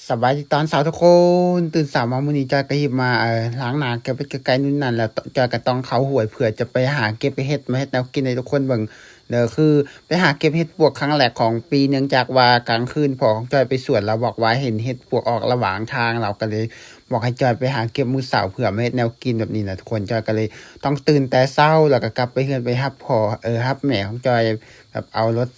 ສະບາຍດີຕອນເຊົ້າທຸກຄົນ. ຕື່ນເຊົ້າມາມື້ນີ້ ຈອຍກໍຮີບມາ ເອີ ລ້າງໜ້າ ເກັບເຫັດໄກໆ ນັ້ນໆ ແລ້ວຈອຍກໍຕ້ອງເຂົ້າຫ້ວຍ ເພື່ອຈະໄປຫາເກັບເຫັດມາເຮັດແນວກິນໃຫ້ທຸກຄົນເບິ່ງເດີ. ຄືໄປຫາເກັບເຫັດປວກຄັ້ງແລກຂອງປີ ເນື່ອງຈາກວ່າກາງຄືນພໍ່ຂອງຈອຍໄປສວນ ລາວບອກວ່າເຫັນເຫັດປວກອອກລະຫວ່າງທາງ ລາວກໍເລີຍບອກໃຫ້ຈອຍໄປຫາເກັບມື້ເຊົ້າ ເພື່ອມາເຮັດແນວກິນແບບນີ້ນະທຸກຄົນ. ຈອຍກໍເລີຍຕ້ອງຕື່ນແຕ່ເຊົ້າ ແລ້ວກໍກັບໄປເຮືອນ ໄປຮັບພໍ່ ເອີ ຮັບແມ່ຂອງຈອຍ ແບບເອົາລົດ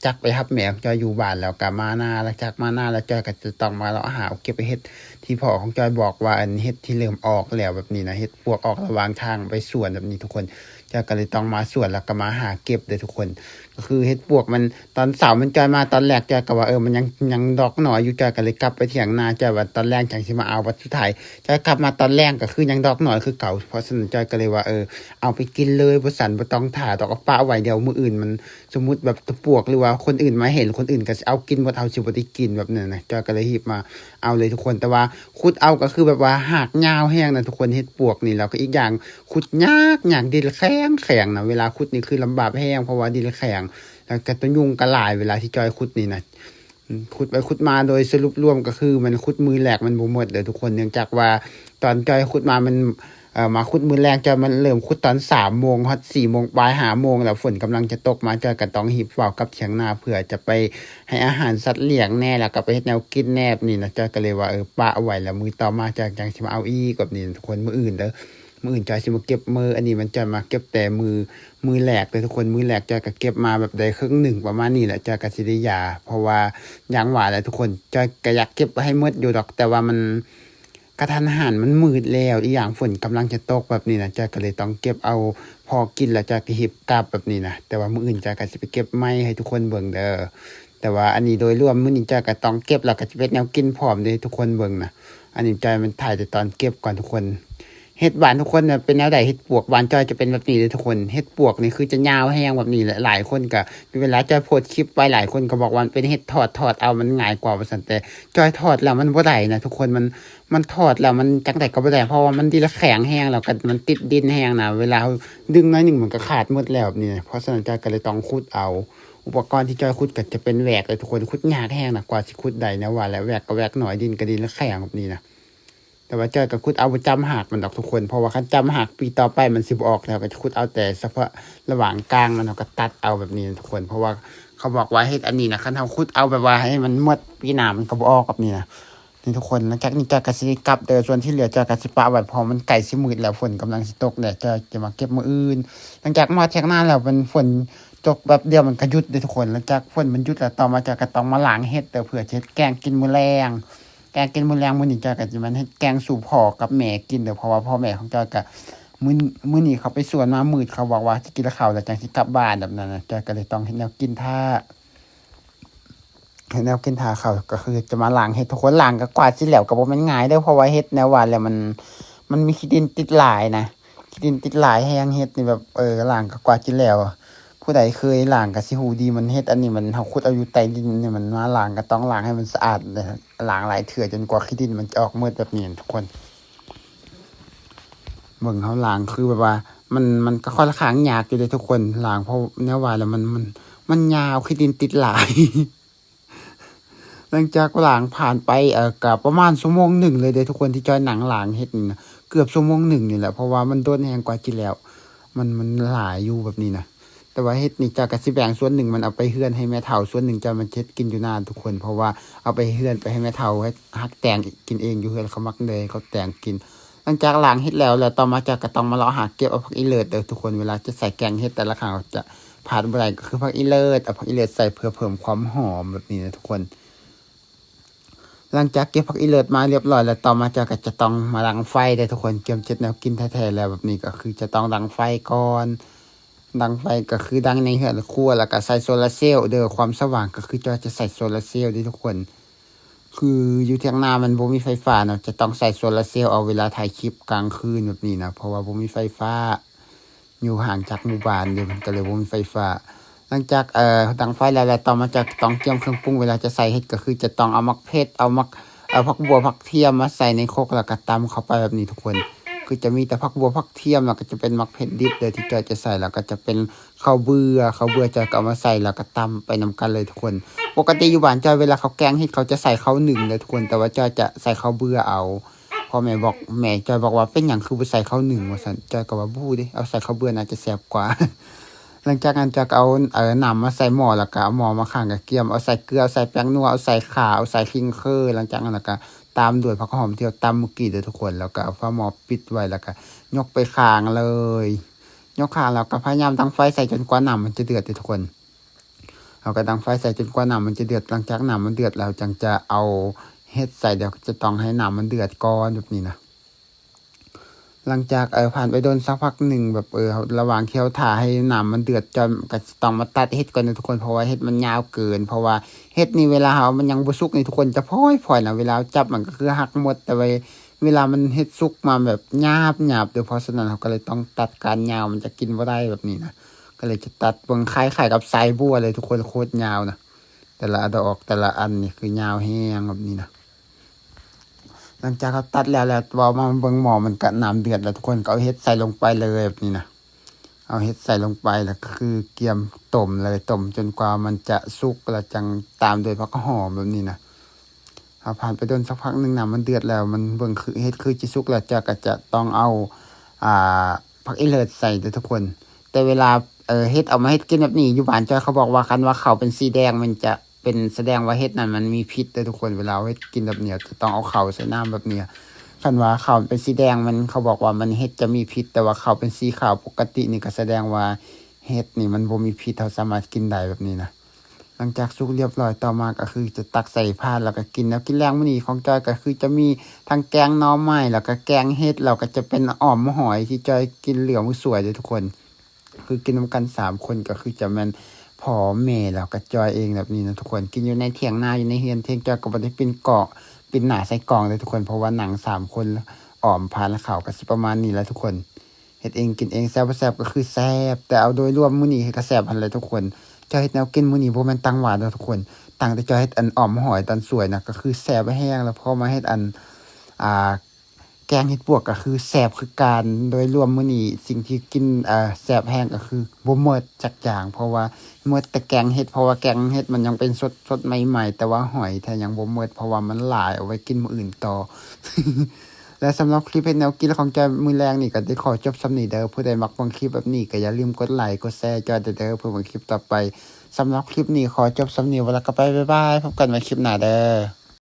ຈັກໄປຮັບແມ່ຂອງຈອຍຢູ່ບ້ານ ແລ້ວກໍມານາ. ຫຼັງຈາກມານາແລ້ວ ຈອຍກໍຈະຕ້ອງມາເລາະຫາເກັບເຫັດທີ່ພໍ່ຂອງຈອຍບອກວ່າ ອັນເຫັດທີ່ເລີ່ມອອກແລ້ວແບບນີ້ນະ, ເຫັດປວກອອກລະຫວ່າງທາງໄປສວນແບບນີ້ທຸກຄົນ. ຈອຍກໍເລີຍຕ້ອງມາສວນ ແລ້ວກໍມາຫາເກັບເດີທຸກຄົນ. ກໍຄືເຫັດປວກມັນ ຕອນເຊົ້າມັນ ຈອຍມາຕອນແລກ ຈອຍກໍວ່າ ເອີ ມັນຍັງ ຍັງດອກນ້ອຍຢູ່ ຈອຍກໍເລີຍກັບໄປຖຽງນາ. ຈອຍວ່າຕອນແລງຈັ່ງຊິມາເອົາ ບັດສຸດທ້າຍຈອຍກັບມາຕອນແລງ ກໍຄືຍັງດອກນ້ອຍຄືເກົ່າ. ເພາະສະນັ້ນຈອຍກໍເລີຍວ່າ ເອີ ເອົາໄປກິນເລີຍ ບໍ່ຊັ້ນບໍ່ຕ້ອງຖ້າດອກ ເອົາປະໄວ້ ດຽວມື້ອື່ນມັນ ສົມມຸດແບບຕົວປວກ ຫຼືວ່າຄົນອື່ນມາເຫັນ ຄົນອື່ນກໍຊິເອົາກິນໝົດ ເຮົາຊິບໍ່ໄດ້ກິນແບບນັ້ນນະ. ຈອຍກໍເລີຍຮີບມາເອົາເລີຍທຸກຄົນ. ແຕ່ວ່າຂຸດເອົາກໍຄືແບບວ່າຮາກຍາວແຮງນະທຸກຄົນ ເຫັດປວກນີ້. ແລ້ວກໍອີກຢ່າງຂຸດຍາກ ຍາກ ດິນແຂງແຂງນະ. ເວລາຂຸດນີ້ຄືລຳບາກແຮງ ເພາະວ່າດິນແຂງ ແລ້ວກໍຕົວຍຸງກໍຫຼາຍ ເວລາທີ່ຈອຍຂຸດນີ້ນະ. ອືມ ຂຸດໄປຂຸດມາ ໂດຍສະຫຼຸບລວມກໍຄືມັນຂຸດມື້ແລກມັນບໍ່ໝົດເດີທຸກຄົນ ເນື່ອງຈາກວ່າຕອນຈອຍຂຸດມາມັນ ເອີ ມາຂຸດມື້ແລງ ຈອຍມັນເລີ່ມຂຸດຕອນສາມໂມງ ຮອດສີ່ໂມງປາຍ ຫ້າໂມງ ແລ້ວຝົນກຳລັງຈະຕົກມາ. ຈອຍກໍຕ້ອງຮີບຟ້າວກັບຖຽງນາ ເພື່ອຈະໄປໃຫ້ອາຫານສັດລ້ຽງແດ່ ແລ້ວກໍໄປເຮັດແນວກິນແດ່ແບບນີ້ນະ. ຈອຍກໍເລີຍວ່າ ເອີ ປະໄວ້ ແລ້ວມື້ຕໍ່ມາຈອຍຈັ່ງຊິມາເອົາອີກແບບນີ້ນະທຸກຄົນ. ມື້ອື່ນເດີ ມື້ອື່ນຈອຍຊິມາເກັບ ມື້ອັນນີ້ມັນຈອຍມາເກັບແຕ່ມື້ ມື້ແລກເດີທຸກຄົນ. ມື້ແລກຈອຍກໍເກັບມາແບບໄດ້ເຄິ່ງໜຶ່ງປະມານນີ້ແຫຼະ ຈອຍກໍຊິໄດ້ຢາ ເພາະວ່າຢ່າງວ່າແຫຼະທຸກຄົນ ຈອຍກໍຢາກເກັບໃຫ້ໝົດຢູ່ດອກ ແຕ່ວ່າມັນ ກະທັນຫັນ ມັນມືດແລ້ວ ອີກຢ່າງຝົນກຳລັງຈະຕົກແບບນີ້ນະ. ຈອຍກໍເລີຍຕ້ອງເກັບເອົາພໍກິນ ແລ້ວຈອຍກໍຮີບກັບແບບນີ້ນະ. ແຕ່ວ່າມື້ອື່ນຈອຍກໍຊິໄປເກັບໃໝ່ໃຫ້ທຸກຄົນເບິ່ງເດີ. ແຕ່ວ່າອັນນີ້ໂດຍລວມມື້ນີ້ຈອຍກໍຕ້ອງເກັບ ແລ້ວກໍຈະເປັນແນວກິນພ້ອມເດ້ທຸກຄົນເບິ່ງນະ. ອັນນີ້ຈອຍມັນຖ່າຍແຕ່ຕອນເກັບກ່ອນທຸກຄົນ. ເຫັດບ້ານທຸກຄົນນະເປັນແນວໃດ? ເຫັດປວກບ້ານຈອຍຈະເປັນແບບນີ້ເດ້ທຸກຄົນ. ເຫັດປວກນີ້ຄືຈະຍາວແຮງແບບນີ້ແຫຼະ. ຫຼາຍຄົນກໍ ເວລາຈອຍໂພສຄລິບໄປ ຫຼາຍຄົນກໍບອກວ່າມັນເປັນເຫັດທອດ ທອດເອົາມັນງ່າຍກວ່າວ່າຊັ້ນ ແຕ່ຈອຍທອດແລ້ວມັນບໍ່ໄດ້ນະທຸກຄົນ. ມັນ ມັນທອດແລ້ວມັນຈັ່ງໃດກໍບໍ່ໄດ້ ເພາະວ່າມັນດິນແຂງແຮງ ແລ້ວກໍມັນຕິດດິນແຮງນະ. ເວລາເຮົາດຶງໜ້ອຍໜຶ່ງມັນກໍຂາດໝົດແລ້ວແບບນີ້ນະ. ເພາະສະນັ້ນຈອຍກໍເລີຍຕ້ອງຂຸດເອົາ ອຸປະກອນທີ່ຈອຍຂຸດກໍຈະເປັນແວກເດີທຸກຄົນ. ຂຸດຍາກແຮງນະ ກວ່າຊິຂຸດໄດ້ນະ ວ່າແຫຼະ ແວກກໍແວກໜ້ອຍ ດິນກໍດິນແຂງແບບນີ້ນະ. ແຕ່ວ່າຈອຍກໍຂຸດເອົາບໍ່ຈຳຮາກມັນດອກທຸກຄົນ ເພາະວ່າຄັນຈຳຮາກປີຕໍ່ໄປມັນຊິບໍ່ອອກແລ້ວ. ກໍຈະຂຸດເອົາແຕ່ສະເພາະລະຫວ່າງກາງມັນ ເຮົາກໍຕັດເອົາແບບນີ້ນະທຸກຄົນ. ເພາະວ່າເຂົາບອກວ່າເຫັດອັນນີ້ນະ ຄັນເຮົາຂຸດເອົາແບບວ່າໃຫ້ມັນໝົດ ປີໜ້າມັນກໍບໍ່ອອກແບບນີ້ນະ. ນີ້ທຸກຄົນ ຫຼັງຈາກນີ້ຈອຍກໍຊິໄດ້ກັບເດີ. ສ່ວນທີ່ເຫຼືອຈອຍກໍຊິປະໄວ້ ເພາະມັນໃກ້ຊິມືດແລ້ວ ຝົນກຳລັງຊິຕົກແລ້ວ. ຈອຍຈະມາເກັບມື້ອື່ນ. ຫຼັງຈາກມາຖຽງນາແລ້ວ ມັນຝົນຕົກແປັບດຽວມັນກໍຢຸດເດ້ທຸກຄົນ. ຫຼັງຈາກຝົນມັນຢຸດແລ້ວ ຕໍ່ມາຈອຍກໍຕ້ອງມາລ້າງເຫັດເດີ ເພື່ອຈະເຮັດແກງກິນມື້ແລງ. ແກງກິນມື້ແລງມື້ນີ້ ຈອຍກໍຊິມາເຮັດແກງສູ່ພໍ່ກັບແມ່ກິນເດີ ເພາະວ່າພໍ່ແມ່ຂອງຈອຍກໍ ມື້ ມື້ນີ້ເຂົາໄປສວນມາມືດ ເຂົາບອກວ່າຊິກິນເຂົ້າແລ້ວຈັ່ງຊິກັບບ້ານແບບນັ້ນນະ. ຈອຍກໍເລີຍຕ້ອງເຮັດແນວກິນຖ້າ ເຮັດແນວກິນຖ້າເຂົາ ກໍຄືຈະມາລ້າງເຫັດທຸກຄົນ. ລ້າງກໍກວາດຊິແລ້ວ ກໍບໍ່ແມ່ນງ່າຍເດີ ເພາະວ່າເຫັດແນວວ່າແຫຼະ ມັນ ມັນມີຂີ້ດິນຕິດຫຼາຍນະ. ຂີ້ດິນຕິດຫຼາຍແຮງ ເຫັດນີ້ແບບ ເອີ ລ້າງກໍກວາດຊິແລ້ວ. ຜູ້ໃດເຄີຍລ້າງກໍຊິຮູ້ດີ ມັນເຫັດອັນນີ້ມັນ ເຮົາຂຸດເອົາຢູ່ໃຕ້ດິນນີ້ ມັນມາລ້າງກໍຕ້ອງລ້າງໃຫ້ມັນສະອາດເດີ. ລ້າງຫຼາຍເທື່ອຈົນກວ່າຂີ້ດິນມັນຈະອອກໝົດແບບນີ້ນະທຸກຄົນ. ເບິ່ງເຮົາລ້າງຄືແບບວ່າ ມັນ ມັນກໍຄ່ອນຂ້າງຍາກຢູ່ເດ້ທຸກຄົນ ລ້າງ ເພາະແນວວ່າແລ້ວມັນ ມັນ ມັນຍາວ ຂີ້ດິນຕິດຫຼາຍ. ຫຼັງຈາກລ້າງຜ່ານໄປ ເອີ ກໍປະມານຊົ່ວໂມງໜຶ່ງເລີຍເດ້ທຸກຄົນ ທີ່ຈອຍນັ່ງລ້າງເຫັດນີ້ນະ ເກືອບຊົ່ວໂມງໜຶ່ງນີ້ແຫຼະ ເພາະວ່າມັນດົນແຮງກວ່າຊິແລ້ວ ມັນ ມັນຫຼາຍຢູ່ແບບນີ້ນະ. ແຕ່ວ່າເຫັດນີ້ຈອຍກໍຊິແບ່ງສ່ວນໜຶ່ງມັນເອົາໄປເຮືອນໃຫ້ແມ່ເຖົ້າ ສ່ວນໜຶ່ງຈອຍມັນເຮັດກິນຢູ່ນານທຸກຄົນ ເພາະວ່າເອົາໄປເຮືອນໄປໃຫ້ແມ່ເຖົ້າ ເຮັດ ຫັກແຕງກິນເອງຢູ່ເຮືອນ ເຂົາມັກແນວໃດເຂົາແຕງກິນ. ຫຼັງຈາກລ້າງເຫັດແລ້ວ ແລ້ວຕໍ່ມາຈອຍກໍຕ້ອງມາເລາະຫາເກັບເອົາຜັກອີເລີດເດີທຸກຄົນ. ເວລາຈະໃສ່ແກງເຫັດແຕ່ລະຄັ້ງ ຈະພາດບໍ່ໄດ້ກໍຄືຜັກອີເລີດ ເອົາຜັກອີເລີດໃສ່ເພື່ອເພີ່ມຄວາມຫອມແບບນີ້ນະທຸກຄົນ. ຫຼັງຈາກເກັບຜັກອີເລີດມາຮຽບຮ້ອຍແລ້ວ ຕໍ່ມາຈອຍກໍຈະຕ້ອງມາດັງໄຟເດີທຸກຄົນ. ກຽມເຈັດແນວກິນແທ້ໆແລ້ວ ແບບນີ້ກໍຄືຈະຕ້ອງດັງໄຟກ່ອນ. ດັງໄຟກໍຄືດັງໃນເຮືອນຄົວ ແລ້ວກໍໃສ່ໂຊລາເຊວເດີ. ຄວາມສະຫວ່າງກໍຄືຈອຍຈະໃສ່ໂຊລາເຊວເດ້ທຸກຄົນ. ຄືຢູ່ຖຽງນາມັນບໍ່ມີໄຟຟ້າເນາະ ຈະຕ້ອງໃສ່ໂຊລາເຊວເອົາເວລາຖ່າຍຄລິບກາງຄືນແບບນີ້ນະ ເພາະວ່າບໍ່ມີໄຟຟ້າ. ຢູ່ຫ່າງຈາກໝູ່ບ້ານເດ້ ມັນກໍເລີຍບໍ່ມີໄຟຟ້າ. ຫຼັງຈາກ ເອີ ດັງໄຟແລ້ວ ແລ້ວຕໍ່ມາຈະຕ້ອງກຽມເຄື່ອງປຸງ. ເວລາຈະໃສ່ເຫັດກໍຄືຈະຕ້ອງເອົາໝາກເຜັດ ເອົາໝາກ ເອົາຜັກບົ່ວຜັກທຽມມາໃສ່ໃນຄົກ ແລ້ວກໍຕຳເຂົ້າໄປແບບນີ້ທຸກຄົນ. ຄືຈະມີແຕ່ຜັກບົ່ວຜັກທຽມ ແລ້ວກໍຈະເປັນໝາກເຜັດດິບເດີທີ່ຈອຍຈະໃສ່ ແລ້ວກໍຈະເປັນເຂົ້າເບືອ ເຂົ້າເບືອຈອຍກໍເອົາມາໃສ່ ແລ້ວກໍຕຳໄປນຳກັນເລີຍທຸກຄົນ. ປົກກະຕິຢູ່ບ້ານຈອຍ ເວລາເຂົາແກງເຫັດ ເຂົາຈະໃສ່ເຂົ້າໜຶ້ງເດີທຸກຄົນ, ແຕ່ວ່າຈອຍຈະໃສ່ເຂົ້າເບືອເອົາ. ພໍ່ແມ່ບອກ ແມ່ຈອຍບອກວ່າ ເປັນຫຍັງຄືບໍ່ໃສ່ເຂົ້າໜຶ້ງວ່າຊັ້ນ, ຈອຍກໍວ່າບໍ່ຮູ້ເດ້ ເອົາໃສ່ເຂົ້າເບືອໜ້າຈະແຊບກວ່າ. ຫຼັງຈາກນັ້ນຈອຍກໍເອົາ ເອີ ນ້ຳມາໃສ່ໝໍ້ ແລ້ວກໍເອົາໝໍ້ມາຂ້າງ ກໍກຽມເອົາໃສ່ເກືອ ເອົາໃສ່ແປ້ງນົວ ເອົາໃສ່ຂ່າ ເອົາໃສ່ຂີງເຄີ. ຫຼັງຈາກນັ້ນແລ້ວກໍຕາມດ້ວຍຜັກຫອມທີ່ເຮົາຕຳມື້ກີ້ເດີທຸກຄົນ, ແລ້ວກໍເອົາຝາໝໍ້ປິດໄວ້ ແລ້ວກໍຍົກໄປຂ້າງເລີຍ. ຍົກຂ້າງແລ້ວກໍພະຍາຍາມດັງໄຟໃສ່ຈົນກວ່ານ້ຳມັນຈະເດືອດເດີທຸກຄົນ. ເຮົາກໍດັງໄຟໃສ່ຈົນກວ່ານ້ຳມັນຈະເດືອດ. ຫຼັງຈາກນ້ຳມັນເດືອດແລ້ວ ຈັ່ງຈະເອົາເຫັດໃສ່. ດຽວຈະຕ້ອງໃຫ້ນ້ຳມັນເດືອດກ່ອນແບບນີ້ນະ. ຫຼັງຈາກ ເອີ ຜ່ານໄປດົນສັກພັກໜຶ່ງ ແບບ ເອີ ລະຫວ່າງທີ່ເຮົາຖ້າໃຫ້ນ້ຳມັນເດືອດ ຈອຍກໍຈະຕ້ອງມາຕັດເຫັດກ່ອນເດີທຸກຄົນ, ເພາະວ່າເຫັດມັນຍາວເກີນ. ເພາະວ່າເຫັດນີ້ເວລາເຮົາ ມັນຍັງບໍ່ສຸກນີ້ທຸກຄົນ ຈະພອຍໆນະ, ເວລາເຮົາຈັບມັນກໍຄືຫັກໝົດ, ແຕ່ວ່າເວລາມັນເຫັດສຸກມາແບບຫຍາບໆເດີ. ເພາະສະນັ້ນເຮົາກໍເລີຍຕ້ອງຕັດກ້ານຍາວ, ມັນຈະກິນບໍ່ໄດ້ແບບນີ້ນະ. ກໍເລີຍຈະຕັດເບິ່ງ ຄ້າຍໆກັບສາຍບົວເລີຍທຸກຄົນ, ໂຄດຍາວນະ. ແຕ່ລະດອກ ແຕ່ລະອັນນີ້ຄືຍາວແຮງແບບນີ້ນະ. ຫຼັງຈາກເຮົາຕັດແລ້ວ ແລ້ວເວົ້າມາເບິ່ງໝໍ້ ມັນກະນ້ຳເດືອດແລ້ວທຸກຄົນ, ກໍເອົາເຫັດໃສ່ລົງໄປເລີຍແບບນີ້ນະ. ເອົາເຫັດໃສ່ລົງໄປ ແລ້ວກໍຄືກຽມຕົ້ມເລີຍ, ຕົ້ມຈົນກວ່າມັນຈະສຸກ ແລ້ວຈັ່ງຕາມດ້ວຍຜັກຫອມແບບນີ້ນະ. ເຮົາຜ່ານໄປດົນສັກພັກໜຶ່ງ ນ້ຳມັນເດືອດແລ້ວ ມັນເບິ່ງຄືເຫັດຄືຈະສຸກແລ້ວ, ຈອຍກໍຈະຕ້ອງເອົາ ອ່າ ຜັກອີເລີດໃສ່ເດີທຸກຄົນ. ແຕ່ເວລາ ເອີ ເຮັດ ເອົາມາເຮັດກິນແບບນີ້ ຢູ່ບ້ານຈອຍເຂົາບອກວ່າ ຄັນວ່າເຂົ້າເປັນສີແດງ ມັນຈະເປັນ ສະແດງວ່າເຫັດນັ້ນມັນມີພິດເດີທຸກຄົນ. ເວລາເຮົາເຮັດກິນແບບນີ້ ຈະຕ້ອງເອົາເຂົ້າໃສ່ນ້ຳແບບນີ້. ຄັນວ່າເຂົ້າເປັນສີແດງ ມັນ ເຂົາບອກວ່າມັນ ເຫັດຈະມີພິດ, ແຕ່ວ່າເຂົ້າເປັນສີຂາວປົກກະຕິນີ້ ກໍສະແດງວ່າເຫັດນີ້ມັນບໍ່ມີພິດ, ເຮົາສາມາດກິນໄດ້ແບບນີ້ນະ. ຫຼັງຈາກສຸກລຽບຮ້ອຍ ຕໍ່ມາກໍຄືຈະຕັກໃສ່ພານ ແລ້ວກໍກິນ. ແນວກິນແລງມື້ນີ້ຂອງຈອຍກໍຄືຈະມີທັງແກງໜໍ່ໄມ້ ແລ້ວກໍແກງເຫັດ ແລ້ວກໍຈະເປັນອອມໝໍ້ຫອຍທີ່ຈອຍກິນເຫຼືອມື້ສວຍເດ້ທຸກຄົນ. ຄືກິນນຳກັນສາມຄົນ ກໍຄືຈະແມ່ນພໍ່ແມ່ ແລ້ວກໍຈອຍເອງແບບນີ້ນະທຸກຄົນ. ກິນຢູ່ໃນຖຽງນາ ຢູ່ໃນເຮືອນເທິງ. ຈອຍກໍບໍ່ໄດ້ປິ່ນກ້ອງ ປິ່ນໜ້າໃສ່ກ້ອງເດ້ທຸກຄົນ ເພາະວ່ານັ່ງສາມຄົນ ອອມພານເຂົ້າ ກໍຊິປະມານນີ້ແຫຼະທຸກຄົນ. ເຮັດເອງກິນເອງ ແຊບບໍ່ແຊບກໍຄືແຊບ, ແຕ່ເອົາໂດຍລວມມື້ນີ້ເຮັດກໍແຊບຫັ້ນແຫຼະທຸກຄົນ. ເຈົ້າເຮັດແນວກິນມື້ນີ້ບໍ່ແມ່ນຕັງຫວານເດີທຸກຄົນ, ຕັ້ງແຕ່ເຈົ້າເຮັດອັນອອມຫອຍຕອນສວຍນະ ກໍຄືແຊບແຮງແລ້ວ. ພໍມາເຮັດອັນ ອ່າ ແກງເຫັດປວກກໍຄືແຊບຄືກັນ. ໂດຍລວມມື້ນີ້ສິ່ງທີ່ກິນ ເອີ ແຊບແຮງກໍຄືບໍ່ໝົດຈັກຢ່າງ, ເພາະວ່າໝົດແຕ່ແກງເຫັດ, ເພາະວ່າແກງເຫັດມັນຍັງເປັນສົດໆໃໝ່ໆ, ແຕ່ວ່າຫອຍແທ້ຍັງບໍ່ໝົດ ເພາະວ່າມັນຫຼາຍ ເອົາໄວ້ກິນມື້ອື່ນຕໍ່. ແລະ ສຳລັບຄລິບເຮັດແນວກິນຂອງຈອຍມື້ແລງນີ້ ກໍໄດ້ຂໍຈົບສ່ຳນີ້ເດີ. ຜູ້ໃດມັກເບິ່ງຄລິບແບບນີ້ ກໍຢ່າລືມກົດໄລ ກົດແຊໃຫ້ຈອຍແດ່ເດີ ເພື່ອເບິ່ງຄລິບຕໍ່ໄປ. ສຳລັບຄລິບນີ້ຂໍຈົບສ່ຳນີ້ ແລ້ວກໍໄປ ບາຍບາຍ ພົບກັນໃໝ່ຄລິບໜ້າເດີ.